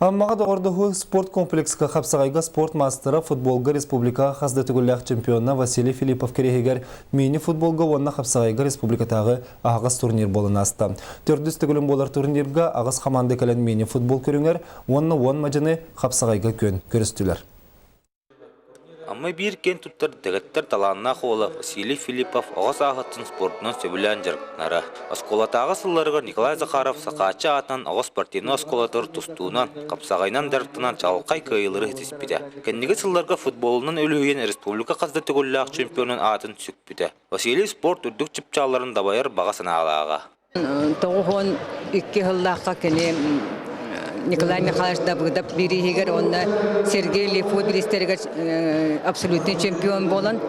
Аммаҕа доҕордоһуу спорт комплекска хапсаҕайга спорт маастара, футболга республикаҕа хас да төгүллээх чемпиона Василий Филиппов кэриэһигэр мини-футболга уонна хапсаҕайга республикатааҕы аһаҕас турнир буолан ааста. Төрдүс төгүлүн буолар турнирга аҕыс хамаанда кэлэн мини-футбол көрүҥэр уонна 10 мадьыны хапсаҕайга күөн көрүстүлэр. Амма биир киэн туттар дэгиттэр талааннаах уола Василий Филиппов оҕо сааһыттан спордунан сөбүлээн дьарыктанара. Оскуолатааҕы сылларыгар Николай Захаров Сахааччы аатынан оҕо спортивнай оскуолатыгар тустуунан, хапсаҕайынан дьарыктанан чаҕылхай кыайыылары ситиспитэ. Кэнники сылларга футболунан үлүһүйэн республика хас да төгүллээх чемпионун аатын сүкпүтэ. Василий спорт үрдүк чыпчаалларын дабайар баҕа санаалааҕа. 92 сыллаахха кини Николай Михайлович Давыдов бирииһигэр уонна Сергей Лефу бириистэригэр абсолютный чемпион буолан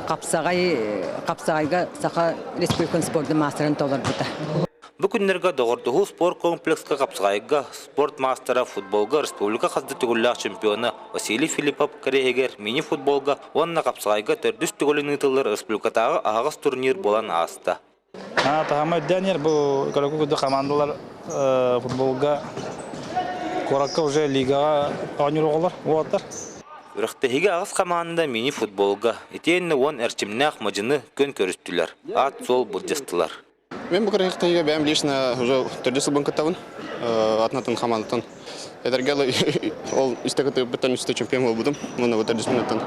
хапсаҕай хапсаҕайга Саха Республикатын спордун маастарын толорбута. Бу күннэргэ Доҕордоһуу спорт комплекска хапсаҕайга спорт маастара, футболга республика хас да төгүллээх чемпиона Василий Филиппов кэриэһигэр мини-футболга уонна хапсаҕайга төрдүс төгүлүн ыытыллар республикатааҕы аһаҕас турнир буолан ааста. Таһыма үрдээн иһэр бу көрөкү курдук командалар футболга куоракка уже лигаҕа оонньуур оҕолор уолаттар. Күрэхтэһиигэ аҕыс хамаанда мини-футболга итиэннэ 10 эрчимнээх мадьыны күөн көрүстүлэр, аат-суол былдьастылар. Мен бу күрэхтэһиигэ бэйэм лично уже төрдүс сылбын кыттабын. Атын-атын хамаандаттан. Эдэргэ ол үстэ кыттыбыттан үстэ чемпион буолбутум. Уонна бу төрдүс минуттан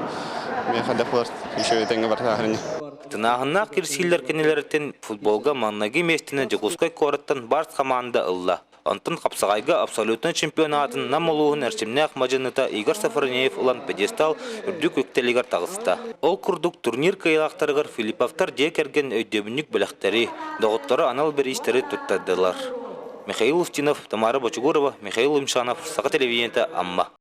миэхэ дэх болар еще тэҥҥэ барта Тынааһыннаах кирсиилэр кэннилэриттэн футболга маҥнайгы миэстэни Дьокуускай куораттан Барс хамаанда ылла. Онтон хапсаҕайга абсолютнай чемпионатын Нам улууһун эрчимнээх мадьыныта Игорь Сафронеев ылан пьедестал үрдүк үктэлигэр таҕыста. Ол курдук турнир кыайыылаахтарыгар Филипповтар дьиэ кэргэн өйдөбүнньүк бэлэхтэри, доҕотторо анал бириистэри туттардылар. Михаил Устинов, Тамара Бочугурова, Михаил Умшанов, Саха телевидениета, Амма.